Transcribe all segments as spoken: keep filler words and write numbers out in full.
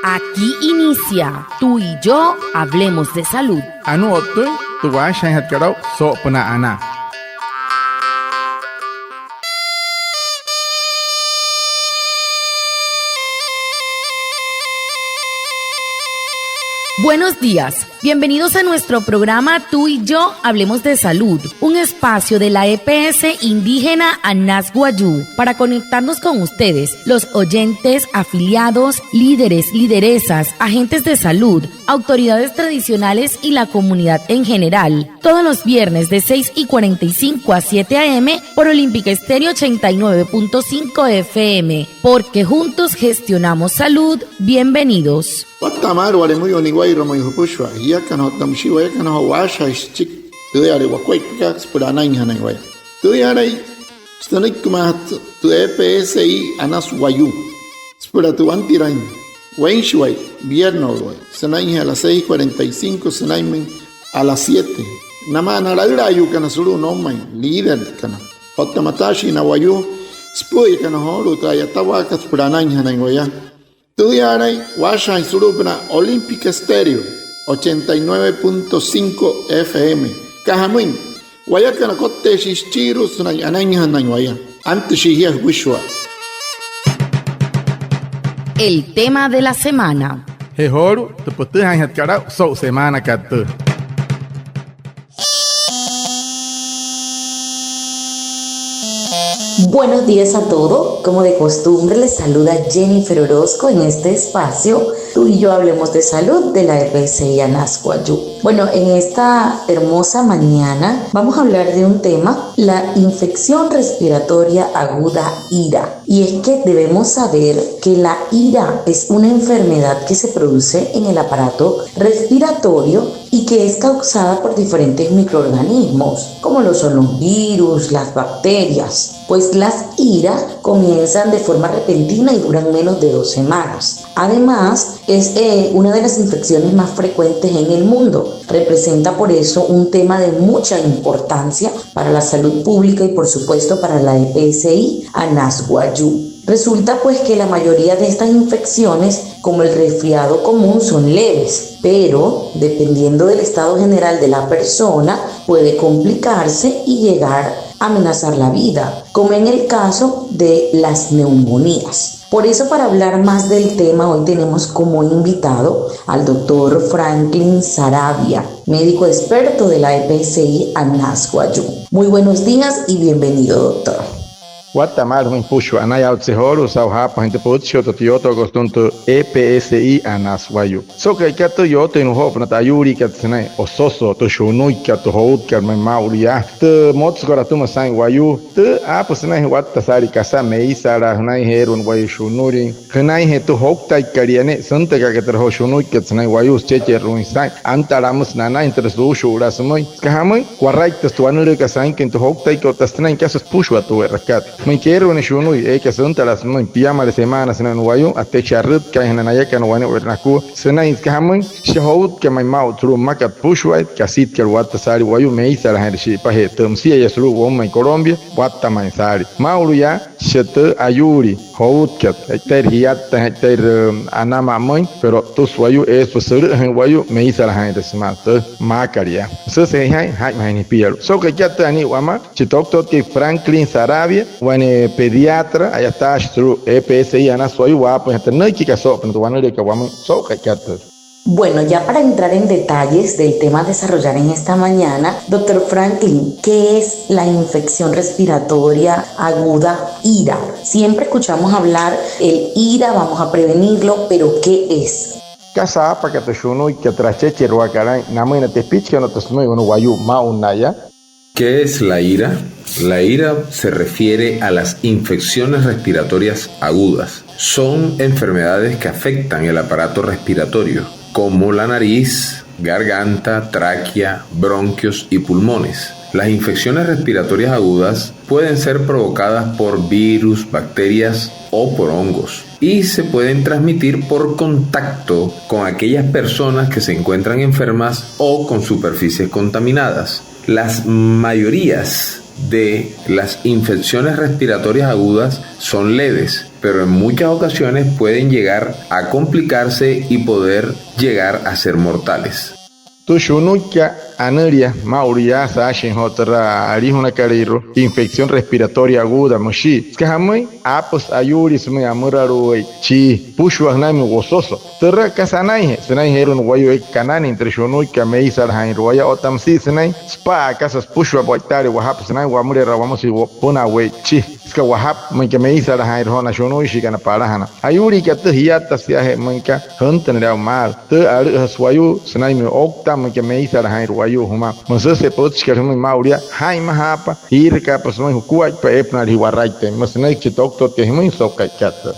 Aquí inicia Tú y yo hablemos de salud. Anuu o'ttüin tü waashajaainjatkat aa'u soo'opünaa anaa. Buenos días. Bienvenidos a nuestro programa Tú y yo hablemos de salud, un espacio de la E P S indígena Anas Wayuu para conectarnos con ustedes, los oyentes, afiliados, líderes, lideresas, agentes de salud, autoridades tradicionales y la comunidad en general. Todos los viernes de seis y cuarenta y cinco a siete a m por Olímpica Estéreo ochenta y nueve punto cinco F M, porque juntos gestionamos salud. Bienvenidos. Watta'a maalü wale müyuu niwa'irua mayuu jüpüshua jiakana otta müshii wayakana joo waashajaain süchiki tüüyale wakuaippakat süpüla anainjanain waya. Tüüyalai sünüikimaajatü tü E P S I Anas Wayuu süpüla tü wantiraain weinshiwai, vierneswai, sünainjee a las seis cuarenta y cinco sünainmüin a las siete. Namaa na laülaayuukana sulu'u noumain, líderkana otta mataashii na wayuu süpü'üyakana joolu'u tü a'yatawaakat süpüla anainjanain waya. Tüüyaalain waashajaain sulu'upünaa Olímpica Estéreo ochenta y nueve punto cinco F M. Süka jamüin, wayakana kotteeshii süchiirua sünain anainjanain waya. Antüshii jia jüpüshua. El tema de la semana. Je joolu'u tü pütüjaainjatkat aa'u so'u semaanakat tüü. Buenos días a todos. Como de costumbre, les saluda Jennifer Orozco en este espacio, Tú y yo hablemos de salud, de la E P S I Anas Wayuu. Bueno, en esta hermosa mañana vamos a hablar de un tema, la infección respiratoria aguda, IRA. Y es que debemos saber que la IRA es una enfermedad que se produce en el aparato respiratorio y que es causada por diferentes microorganismos, como lo son los virus, las bacterias. Pues las IRA comienzan de forma repentina y duran menos de dos semanas. Además, es, eh, una de las infecciones más frecuentes en el mundo. Representa por eso un tema de mucha importancia para la salud pública y, por supuesto, para la E P S I Anas Wayuu. Resulta, pues, que la mayoría de estas infecciones, como el resfriado común, son leves, pero, dependiendo del estado general de la persona, puede complicarse y llegar a amenazar la vida, como en el caso de las neumonías. Por eso, para hablar más del tema, hoy tenemos como invitado al doctor Franklin Sarabia, médico experto de la E P S I Anas Wayuu. Muy buenos días y bienvenido, doctor. Watta'a maalü jümüin jüpüshua, anayaawatsü joolu'u saa'u jaapajüin tü pütchi otta tü yootokot sütüma tü E P S I Anas Wayuu. So'u ka'ikat tüü, yootüin nu'ujo'opünaa tü ayuuliikat sünain ososoo, tü shunuikat, tü joutkat ma'i maa'ulu yaa, tü motsükat atüma saa'in wayuu, tü aapüsü sünainjee watta saalii kasa meisalaa, jünainjeeru'u wayuu shunulin, jünainjee tü jouktaikat yaa ne'e süntaka'aka türa joo shunuikat sünain wayuu süchecheru'uin saa'in, antalaa müsü nanain türa suushu'ulaa sümüin. Süka jamüin, waraittüsü tü wanülüükat sainküin tü jouktaikat otta sünain kasa süpüshua tü we'rakat. Müin keeru'u wane shunui eeka süntalaa sümüin, piamale semaana sünain wayuu, atechi arütkaainjana nayakana wane we'ra nakua sünain. Süka jamüin, shia joutka ma'i maa'u sulu'u mmakat süpüshua, kasitkat watta saalii wayuu, meisalajüinre shi'ipajee tü müsia yaa sulu'u woumain Colombia, watta ma'i saalii. Maa'ulu yaa, shia tü ayuulii joutkat, ja'itairü jiattaain, ja'itairü anama'amüin, pero tüsü wayuu, eesü sülü'üjüin wayuu meisalajüinre sümaa tü maakat yaa. Süsü je jaa'in, jaa'inmajain jipialu'u. So'u ka'ikat tüü, anii wamaa chi toktotkai Franklin Sarabia, wane pediatra, a'yataashi sulu'u E P S I Anas Wayuu, waapüinjatü nünüiki aka soo'opünaa tü wanülüükat wamüin. So'u ka'ikat tüü. Bueno, ya para entrar en detalles del tema a desarrollar en esta mañana, doctor Franklin, ¿qué es la infección respiratoria aguda, IRA? Siempre escuchamos hablar el IRA, vamos a prevenirlo, pero ¿qué es? Kasa aapaka tü shunuikat, tü achecheruakat aa'in namüin na tepichikana otta sümüin wane wayuu maa'u naya. ¿Qué es la IRA? La IRA se refiere a las infecciones respiratorias agudas. Son enfermedades que afectan el aparato respiratorio, como la nariz, garganta, tráquea, bronquios y pulmones. Las infecciones respiratorias agudas pueden ser provocadas por virus, bacterias o por hongos, y se pueden transmitir por contacto con aquellas personas que se encuentran enfermas o con superficies contaminadas. Las mayorías de las infecciones respiratorias agudas son leves, pero en muchas ocasiones pueden llegar a complicarse y poder llegar a ser mortales. Tü shunuikat anülia maa'ulu yaa saashin joo türa alijunakalüirua infección respiratoria aguda müshii. Süka jamüin, aapüsü ayuulii sümüin amüralu'uwai chi süpüshua sünainmüin wososo. Türa kasa anainjee, sünainjee eere na wayuu eekai kananüin tü shunuikat meisalajaainru'u waya, otta müsia sünain süpa'a kasa süpüshua, wa'itaale wajapü sünain wamüleraa wamüsü wo'upünaa we'ichi. Süka wajapü müinka meisalajaainru'u joo na shunuishiikana palajana. Ayuuliikat tüü, jiatasiajee müinka jüntünüle aa'u maalü. Tü alü'üjasü wayuu sünainmüin ouktaa müinka meisalajaainru'u wayuu jümaa. Müsüse pütchikat jümüin maa'ulu yaa, jaa'inmajaapa, jiirakaapa sümüin jukuaippa eepünaale jia waraittüin. Müsü nünüiki chi toktotkai jümüin so'u ka'ikat tüü.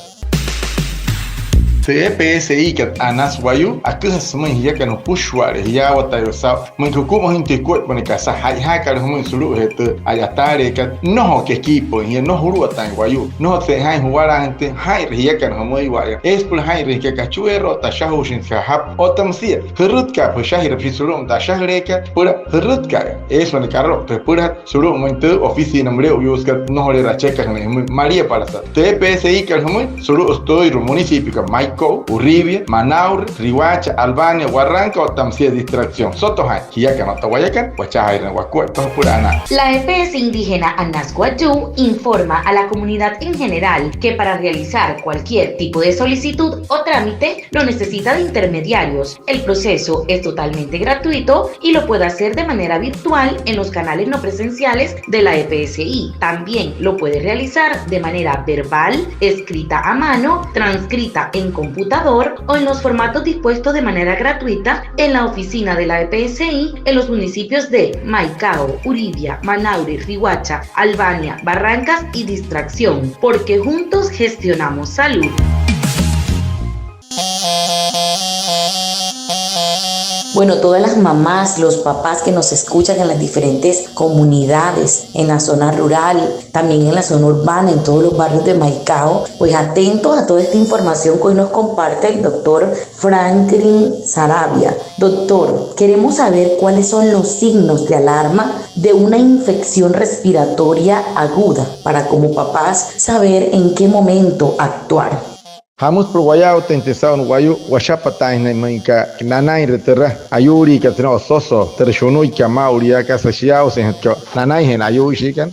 Tü E P S I kat Anas Wayuu aküjasü sümüin jiakana jüpüshua'ale jiyaawataiwa saa'u müin jukumajüin tü jukuaippa wane kasa, ja'ijaakat jümüin sulu'ujee tü a'yataaleekat. Nnojo kekiipü'üin jia, nnojo juluwataain wayuu, nnojo che'ojaain juwalaajüin tü, jaa'inrü jiakana jümüiwa'aya. Eesü süpüla jaa'inrüin jia kachueerua otta ashajuushin süka jajapü otta müsia jürütkaapa, jüshajirapa jia sulu'umüin tü ashajüleekat süpüla jürütka'aya. Eesü wane karaloukta jüpülajatü sulu'umüin tü oficina müle'uyuusekat, nnojoleerü achekajünüin jümüin, maliapalasat. Tü E P S I kat jümüin sulu'usü tüüirua municipiokat Maicao, Uribia, Manaure, Riohacha, Albania, Barrancas otta müsia Distracción. Soto jaa'in jiakana otta wayakana wachajaajirüin wakuaippa jüpüla anaa. La E P S indígena Anas Wayuu informa a la comunidad en general que para realizar cualquier tipo de solicitud o trámite no necesita de intermediarios. El proceso es totalmente gratuito y lo puede hacer de manera virtual en los canales no presenciales de la E P S I. También lo puede realizar de manera verbal, escrita a mano, transcrita en computador o en los formatos dispuestos de manera gratuita en la oficina de la E P S I en los municipios de Maicao, Uribia, Manaure, Riohacha, Albania, Barrancas y Distracción, porque juntos gestionamos salud. Bueno, todas las mamás, los papás que nos escuchan en las diferentes comunidades, en la zona rural, también en la zona urbana, en todos los barrios de Maicao, pues atentos a toda esta información que hoy nos comparte el doctor Franklin Sarabia. Doctor, queremos saber cuáles son los signos de alarma de una infección respiratoria aguda, para como papás saber en qué momento actuar. Jamüsü süpüla wayaawatüinjatüin saa'u na wayuu washapataainjanain müinka nanainre türa ayuuliikat sünain ososoo, türa shunuikat maa'ulu yaa, kasa shiyaawaseejatkat nanainjee na ayuuishiikana.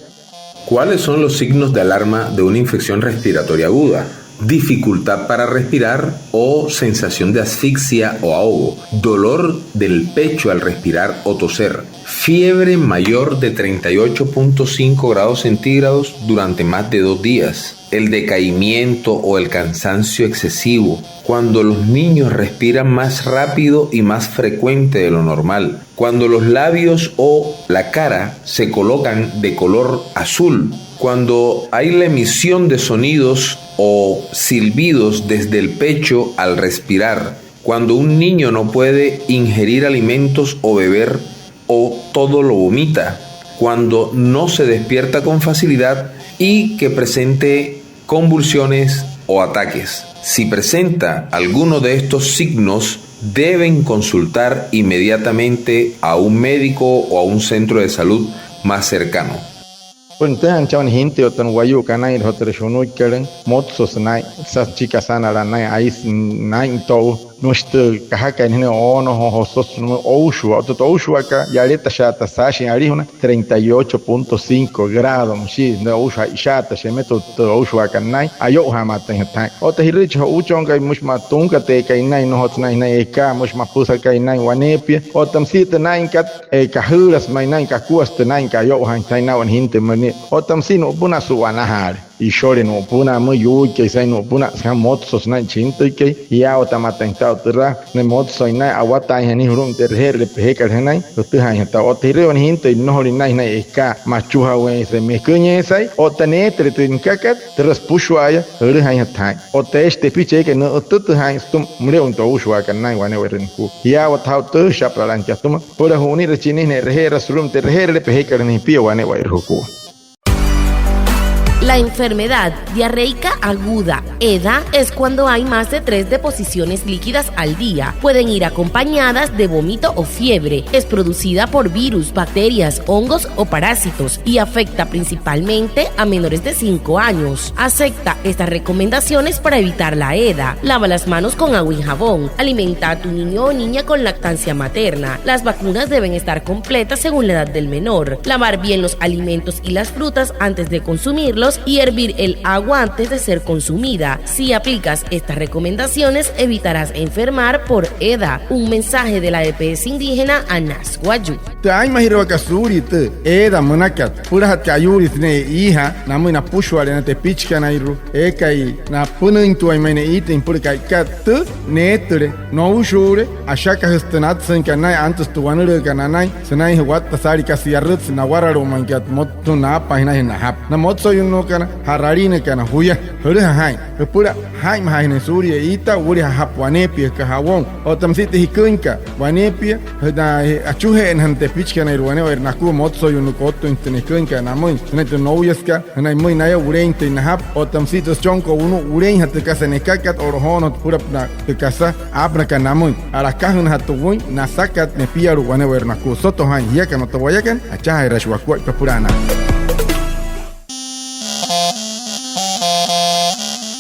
¿Cuáles son los signos de alarma de una infección respiratoria aguda? Dificultad para respirar o sensación de asfixia o ahogo, dolor del pecho al respirar o toser, fiebre mayor de treinta y ocho punto cinco grados centígrados durante más de dos días, el decaimiento o el cansancio excesivo, cuando los niños respiran más rápido y más frecuente de lo normal, cuando los labios o la cara se colocan de color azul, cuando hay la emisión de sonidos o silbidos desde el pecho al respirar, cuando un niño no puede ingerir alimentos o beber o todo lo vomita, cuando no se despierta con facilidad y que presente convulsiones o ataques. Si presenta alguno de estos signos, deben consultar inmediatamente a un médico o a un centro de salud más cercano. Süpüla nütüjaanüin chaa wane jintüi otta na wayuu kanainre joo türa shunuikalüin, motsosü naa'in, süsa chi kasanalaa naa'in, aisü naa'in to'u, müshi tü kajakai nünain oonojoo, jososo nümüin oushua. Otta tü oushuakat, yaletashaatasü saashin alijuna treinta y ocho punto cinco grado müshii, na oushuakai, ja'ishaata sheme tü, tü oushuakat naa'in, ayo'ujaamaatüinjatü jaa'in. Otta ji'rüichi jo'uuchonkai, müshi maa tunkateekai naa'in, nnojotsü naa'in jünain ekaa, müshi maa püsakai naa'in waneepia. Otta müsia tü naa'inkat, ee, kajüülasü ma'i naa'in, kakuasü tü naa'inkat, ayo'ujaainjatü jaa'in na wane jintüi münüin. Otta müsia nu'upünaa su'wanajaale, ishole nu'upünaa, müin yuuikai saa'in nu'upünaa, süka motsosü naa'in chi jintüikai. Jiyaawatamaatüinjatü aa'u türa, sünain motsoin naa'in, awataainjanain julu'umüin tü e'reje'erüle pejekat jünain, jütüjaainjatü aa'u. Otta ji'rüi wane jintüi, nnojolüin naa'in jünain ekaa, machujaweesai, meküñeesai, otta neetüle tü nükakat türa süpüshua'aya, jülüjainjatü jaa'in. Otta eeshi tepichi eekai, nü'ütütüjaain sütüma müle'uin tü oushuakat naa'in wane'ewai nukua. Jiyaawatüin jaa'u tü jüshapü'ülainkat sütüma süpüla ju'unirüin chi nia e'reje'eraa sulu'umüin tü e'reje'erüle pejekat jünain jipia wane'ewai jukua. La enfermedad diarreica aguda, EDA, es cuando hay más de tres deposiciones líquidas al día. Pueden ir acompañadas de vómito o fiebre. Es producida por virus, bacterias, hongos o parásitos y afecta principalmente a menores de cinco años. Acepta estas recomendaciones para evitar la EDA. Lava las manos con agua y jabón. Alimenta a tu niño o niña con lactancia materna. Las vacunas deben estar completas según la edad del menor. Lavar bien los alimentos y las frutas antes de consumirlos y hervir el agua antes de ser consumida. Si aplicas estas recomendaciones, evitarás enfermar por EDA. Un mensaje de la EPS indígena Anas Wayuu. Tü aa'inmajirua aka suulia tü EDA münakat, süpülajatkat ayuulii sünain e'ijaa namüin napüshua'ale na tepichikanairua eekai napünüintuain ma'i ne'e iitüin süpüla ka'ikat tü neetüle noushuule, ashakajüsü tü natsüinkat nanain, antüsü tü wanülüükat nanain sünainjee watta saalii kasa yarütsü nawaralu'umüinkat mot- tü naapajüin sünainjee najapü. Na motsoyunnukana, ja'raliinakana juya, jülüja jaa'in. Jüpüla jaa'inmajaajünüin suulia iita, wule jajapü waneepia, jüka jabón. Otta müsia tü jiküinkat waneepia, je- na- je- achuje'enajana tü tepichikanairua wane'ewai nakua motsoyunnukot ottüinjatü tü jiküinkat namüin sünain tü nouyasükat, sünain müin naya wuleintüin najapü. Otta müsia tü süchonkat wunu'u, wuleinjatü tü kasa nekakat, o'lojoonojotü süpülapünaa tü kasa aapünakat namüin. A'lakajünajatü wüin nasakat nepialu'u wane'ewai nakua. Soto jaa'in, jiakana otta wayakana, achajaajiraashii wakuaippa süpüla anaa.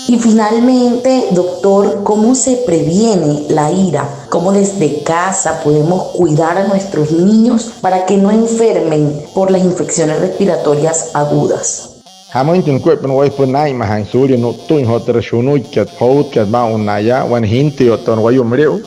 Y finalmente, doctor, ¿cómo se previene la IRA? ¿Cómo desde casa podemos cuidar a nuestros niños para que no enfermen por las infecciones respiratorias agudas? Jamüinjatü nukuaippa wayuu süpüla naa'inmajaain suulia nu'ttüin joo türa shunuikat, joutkat maa'u naya, wane jintüi otta wane wayuu müle'u.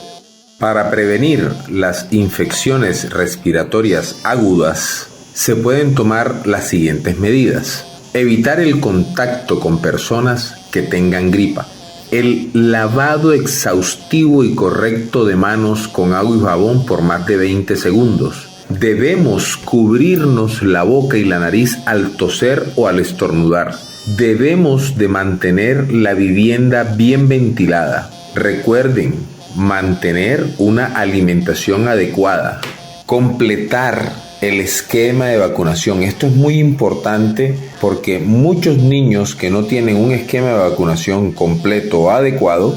Para prevenir las infecciones respiratorias agudas, se pueden tomar las siguientes medidas. Evitar el contacto con personas que tengan gripa. El lavado exhaustivo y correcto de manos con agua y jabón por más de veinte segundos. Debemos cubrirnos la boca y la nariz al toser o al estornudar. Debemos de mantener la vivienda bien ventilada. Recuerden, mantener una alimentación adecuada. Completar el esquema de vacunación. Esto es muy importante porque muchos niños que no tienen un esquema de vacunación completo o adecuado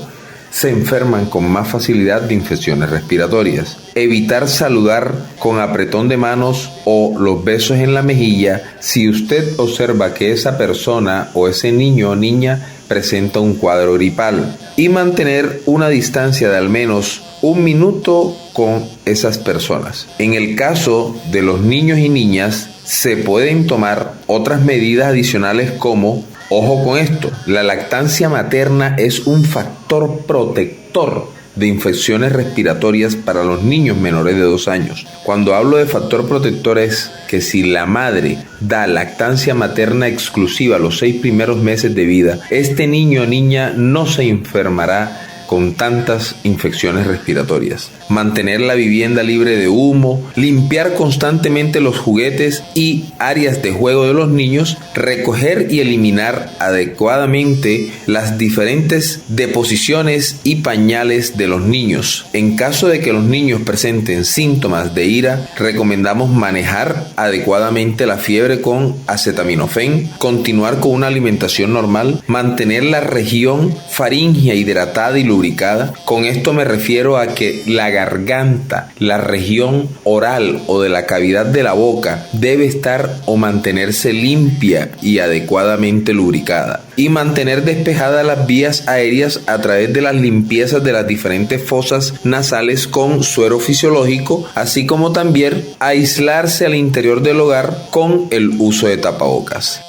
se enferman con más facilidad de infecciones respiratorias. Evitar saludar con apretón de manos o los besos en la mejilla si usted observa que esa persona o ese niño o niña presenta un cuadro gripal. Y mantener una distancia de al menos un minuto con esas personas. En el caso de los niños y niñas, se pueden tomar otras medidas adicionales como, ojo con esto, la lactancia materna es un factor protector de infecciones respiratorias para los niños menores de dos años. Cuando hablo de factor protector es que si la madre da lactancia materna exclusiva los seis primeros meses de vida, este niño o niña no se enfermará con tantas infecciones respiratorias. Mantener la vivienda libre de humo, limpiar constantemente los juguetes y áreas de juego de los niños, recoger y eliminar adecuadamente las diferentes deposiciones y pañales de los niños. En caso de que los niños presenten síntomas de IRA, recomendamos manejar adecuadamente la fiebre con acetaminofén, continuar con una alimentación normal, mantener la región faríngea hidratada y lubricada. Con esto me refiero a que la garganta, la región oral o de la cavidad de la boca debe estar o mantenerse limpia y adecuadamente lubricada. Y mantener despejadas las vías aéreas a través de las limpiezas de las diferentes fosas nasales con suero fisiológico, así como también aislarse al interior del hogar con el uso de tapabocas.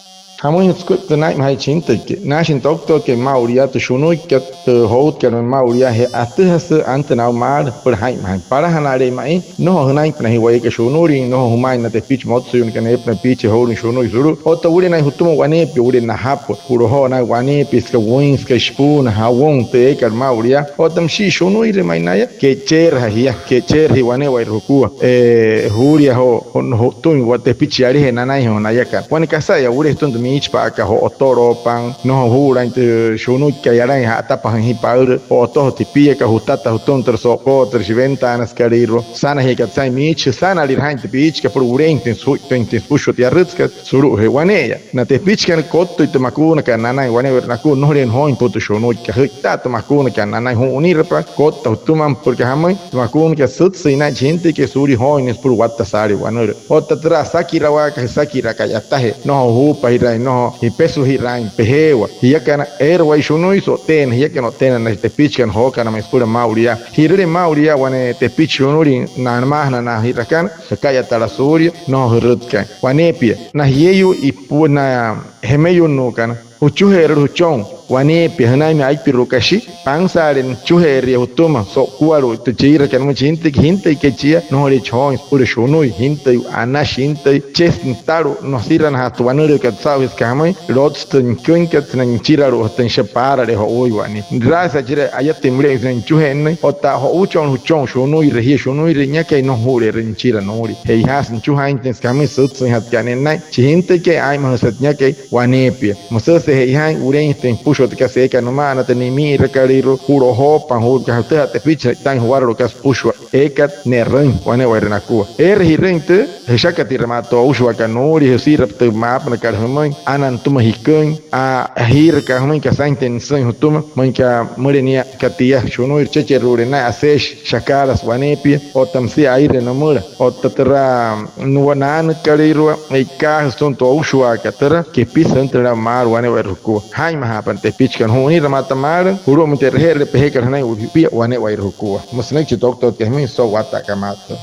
Jamüinjatü sukuaippa tü naa'inmajaain chi jintüikai. Naashin tü ouktookai maa'ulu yaa tü shunuikat, tü joutkat maa'ulu yaa, je atüjasü antüna aa'u maalü süpüla jaa'inmajaain. Palajana'ale'e ma'i, nnojo jünainpünaa jia wayuu eekai shunuliin, nnojo jümaain na tepichi motsoyuunakat eepünaa piichi joulüin shunuin sulu'u. Otta wule naya jütüma waneepia, wule najapü, ju'lojoo naya waneepia, süka wüin, süka shipuuna, jabón, tü eekat maa'ulu yaa. Otta müshii shunuirüle ma'i naya, ke'icheerü jia, ke'icheerü jia wane'ewai jukua. Eh, juulia joo, joo, joo, ju'ttüin wa tepichi yalajee nanainjee joo nayakat. Wane kasa'aya wule jütüma tü miichipa'aka jo'otoloopan, nnojo juu'ulaain tü shunuikai alain ja'atapajüin jia paülü, jo'otojoo tipiakat, jutata jütüma türa so'ukookat, türa shiventaanasükalüirua, sanajiakat saa'in miichi, jüsanalira jaa'in tü piichikat süpüla wuleintüin sujuittüinjatüin süpüshua tü yarütsekat sulu'ujee. Wane'eya na tepichikana kottüi tü makuunakat nanain wane'ewai nakua, nnojoleena jooin süpüla tü shunuikat, jü'ita'a tü makuunakat nanain, ju'unirapa kotta jütüma, porque jamüin tü makuunakat sütsüin naa'in chi jintüikai suulia jooin nia süpüla watta saalii wanülüü. Otta türa asakirawaakat, jüsakira ka'yatajee, nnojo juupajiraain, nnojo jipesujiraain pejeewa. Jiakana, eere waya shunuisü, o'tteena jiakana, o'tteena na tepichikana jookana ma'i süpüla maa'ulu yaa. Ji'rüle maa'ulu yaa wane tepichi shunulin na'maajana na ji'rakana, jüka a'yatala suulia, nnojo jürütkaain. Waneepia, na jieyuu ipu-, na jemeyunnuukana, jüchuje'erüle jüchon. Waneepia, jünainmüin aipiru'u kashi, pansaale nüchuje'eria jütüma so'ukualu'u tü chiirakana müin chi jintüikai, jintüikai chia, nnojoleechi jooin süpüla shunui, jintüi anashi, jintüi chesü nütalu'u, nüsiranajaa tü wanülüükat saa'ujee, süka jamüin, lotsü tü niküinkat sünain nüchiralu'ujatüin shia paala jo'uuiwa nia. Gracias chira ayatüin müle'e sünain nüchuje'ennüin, otta jo'uuchon jüchon, shunuire jia, shunuire niakai, nnojo juu'ule'erüin nüchira nuulia. Che'ojaasü nüchujainjatüin, süka jamüin, sütsüinjatkat nia naa'in chi jintüikai, aa'inmajüsü nia niakai, waneepia. Müsüjese che'ojaain, wuleintüin süpüshua tü kasa eekat nüma'ana, tü nimi'irakalüirua, ju'lojoopa, ju'lojoopa, jütüjaa tepichi, che'ojain juwaralu'u kasa süpüshua eekat ne'rüin, wane'ewai nakua. Eere ji'rüin tü jüshakatira maa tü oushuwaakat nuulia, jüsi'irapa tü maapünakat jümüin, ana nütüma jiküin, a, jiiraka jümüin kasainjatüin nüsüin jütüma, müin aka müle nia aka tia, shunuire checheru'ule naa'in, aseeshi shakaalasü waneepia, otta müsia aire nümüla, otta türa nuwa naanükalüirua, e'ikaajüsü sütüma tü oushuwaakat türa, kepisü jüntüle maalü wane'ewai jukua. Jaa'inmajaapa na tepichikana, ju'unirapa maa ata maalü, julu'umüin tü e'reje'erüle pejekat jünain jipia wane'ewai jukua. Müsü sünüiki chi toktotkai jümüin so'u watta'akat maa ata.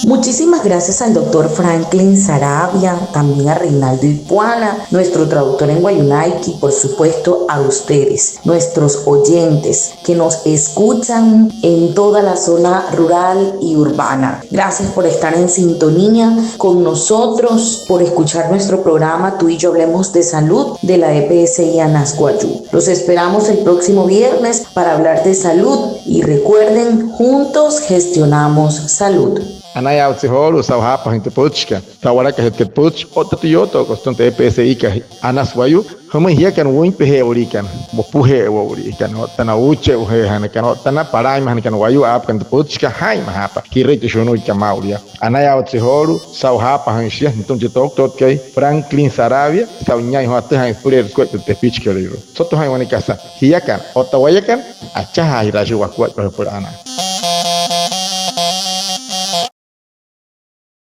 Muchísimas gracias al doctor Franklin Sarabia, también a Reinaldo Ipuana, nuestro traductor en wayuunaiki, y por supuesto a ustedes, nuestros oyentes, que nos escuchan en toda la zona rural y urbana. Gracias por estar en sintonía con nosotros, por escuchar nuestro programa Tú y yo hablemos de salud de la E P S I Anas Wayuu. Los esperamos el próximo viernes para hablar de salud. Y recuerden, juntos gestionamos salud. Anayaawatse joolu'u saa'u jaapajüin tü pütchikat, saa'u a'walakajütkat tü pütchi otta tü yootookat sütüma tü E P S I kat Anas Wayuu, jümüin jiakana wüinpeje'ewaliikana, wopuje'ewaliikana, otta na uuche'ojeejanakana, otta na palaa'inmajanakana wayuu aapakana tü pütchikat, jaa'inmajaapa ji'rüin tü shunuikat maa'ulu yaa. Anayaawatse joolu'u saa'u jaapajüin shia nütüma chi toktotkai Franklin Sarabia, saa'u niain joo atüjaain süpüleerua sukuaippa tü tepichikalüirua. Soto jaa'in wane kasa, jiakana otta wayakana, achajaajiraashii wakuaippa jüpüla anaa.